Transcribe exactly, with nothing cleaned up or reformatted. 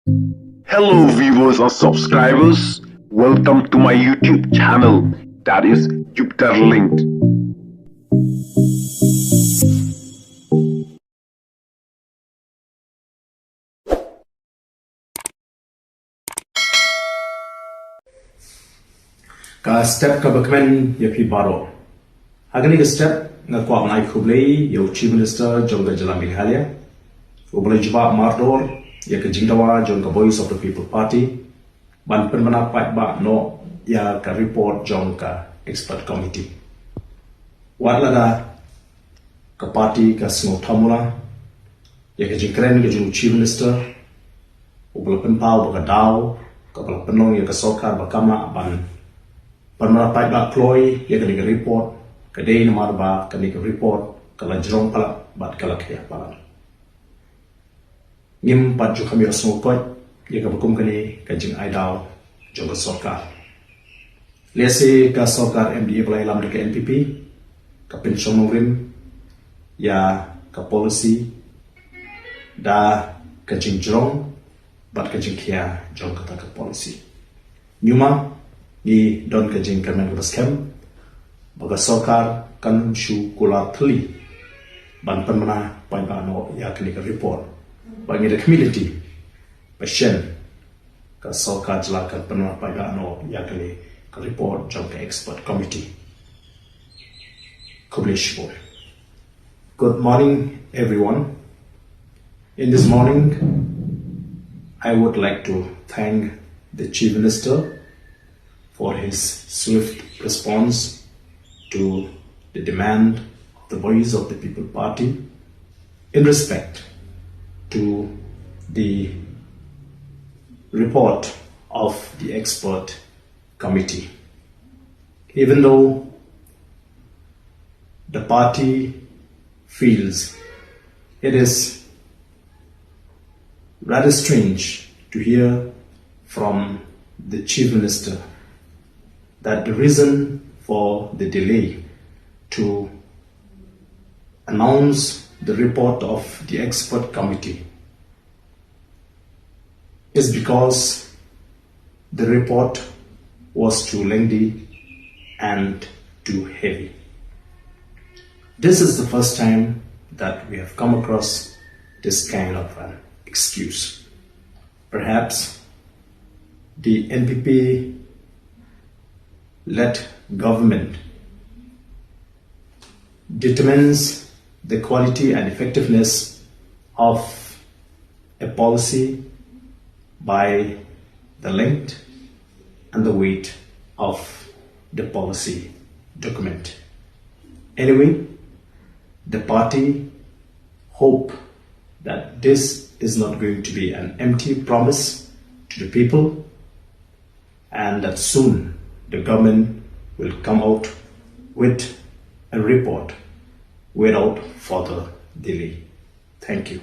Hello viewers and subscribers, welcome to my YouTube channel, that is Jupiter Linked. Ka step kaba kmen ïa phi baroh. Ha kane ka step nga kwah ban ai khublei ïa u Chief Minister jong ka jylla Meghalaya, uba la jubab mardor ïa ka jingdawa jong ka Voice of the People Party ban pynbna paidbah noh ïa ka report jong ka expert committee. Wat lada ka party ka sngewthuh mula ïa ka jingkren ka jong u Chief Minister, uba la pynpaw ba ka daw kaba la pynlong ïa ka sorkar ba kam lah ban pynbna paidbah kloi ïa kane ka report, ka dei namar ba kane ka report ka la jrong palat bad ka la khia palat. Ngim pat ju kham ïohsngew koit ïa kaba kum kane ka jingai daw jong ka sorkar. Lehse ka sorkar M D A ba la ïalam da ka N P P ka pynshong nongrim ïa ka policy da ka jingjrong bad ka jingkhia jong kata ka policy. Ñiuma ngi don ka jingkyrmen kaba skhem ba ka sorkar kan shu kular thylli ban pynbna paidbah noh ïa kane ka report. Ba ngi da khmih lynti ba shen ka sorkar jylla kan pynbna paidbah noh ïa kane ka report jong ka expert committee. Khublei shibun. Good morning, everyone. In this morning, I would like to thank the Chief Minister for his swift response to the demand of the Voice of the People Party in respect to the report of the expert committee. Even though the party feels it is rather strange to hear from the Chief Minister that the reason for the delay to announce the report of the expert committee is because the report was too lengthy and too heavy. This is the first time that we have come across this kind of an excuse. Perhaps the N P P led government determines the quality and effectiveness of a policy by the length and the weight of the policy document. Anyway, the party hope that this is not going to be an empty promise to the people and that soon the government will come out with a report without further delay. Thank you.